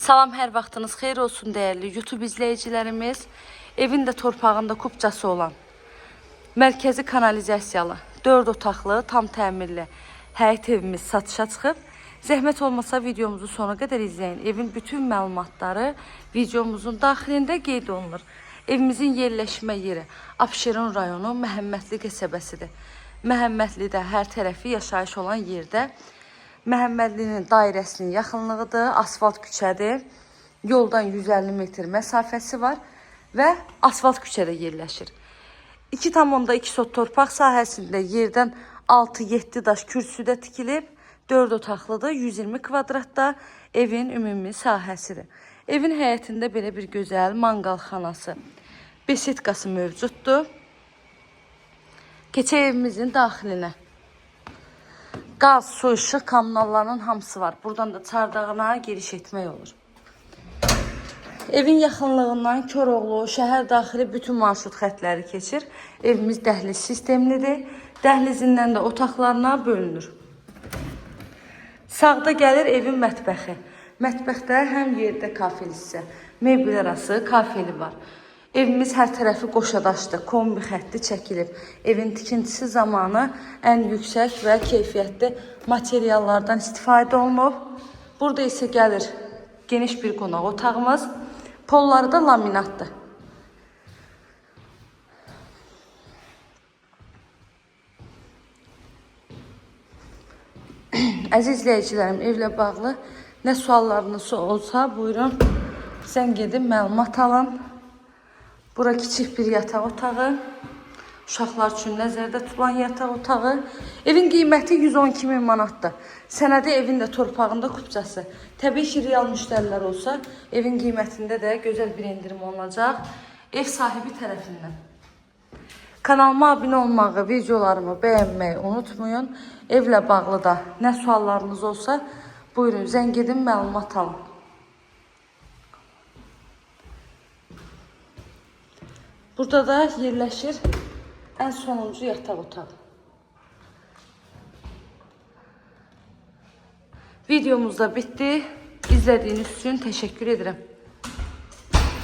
Salam, hər vaxtınız xeyir olsun dəyərli YouTube izləyicilərimiz. Evin də torpağında kupçası olan mərkəzi kanalizasiyalı, 4 otaqlı, tam təmirli həyət evimiz satışa çıxıb. Zəhmət olmasa videomuzu sona qədər izləyin. Evin bütün məlumatları videomuzun daxilində qeyd olunur. Evimizin yerləşmə yeri Abşeron rayonu Məhəmmədli qəsəbəsidir. Məhəmmədlidə hər tərəfi yaşayış olan yerdə Məhəmmədlinin dairəsinin yaxınlığıdır, asfalt küçədir. Yoldan 150 metr məsafəsi var və asfalt küçədə yerləşir. 2,2 sot torpaq sahəsində yerdən 6-7 daş kürsüdə tikilib, 4 otaqlıdır, 120 kvadratda evin ümumi sahəsidir. Evin həyətində belə bir gözəl manqalxanası, besetkası mövcuddur. Keçək evimizin daxilinə. Qaz, su, işıq, kommunallarının hamısı var. Buradan da çardağına giriş etmək olur. Evin yaxınlığından Koroğlu, şəhər daxili bütün marşrut xətləri keçir. Evimiz dəhliz sistemlidir. Dəhlizindən də otaqlarına bölünür. Sağda gəlir evin mətbəxi. Mətbəxdə həm yerdə kafel hissə, mebel arası kafeli var. Evimiz hər tərəfi qoşadaşdır, kombi xətti çəkilib. Evin tikintisi zamanı ən yüksək və keyfiyyətli materiallardan istifadə olunub. Burada isə gəlir geniş bir qonaq otağımız. Polları da laminatdır. Əziz izləyicilərim, evlə bağlı nə suallarınız olsa, buyurun, zəng edin, məlumat alın. Bura kiçik bir yataq otağı. Uşaqlar üçün nəzərdə tutulan yataq otağı. Evin qiyməti 112 min manatdır. Sənədi evin də torpağında kupçası. Təbii ki, real müştərilər olsa, evin qiymətində də gözəl bir endirim olunacaq ev sahibi tərəfindən. Kanalıma abunə olmağı, videolarımı bəyənməyi unutmayın. Evlə bağlı da nə suallarınız olsa, buyurun, zəng edin, məlumat alın. Burada da yerləşir ən sonuncu yataq otağı. Videomuz da bitdi. İzlədiyiniz üçün təşəkkür edirəm.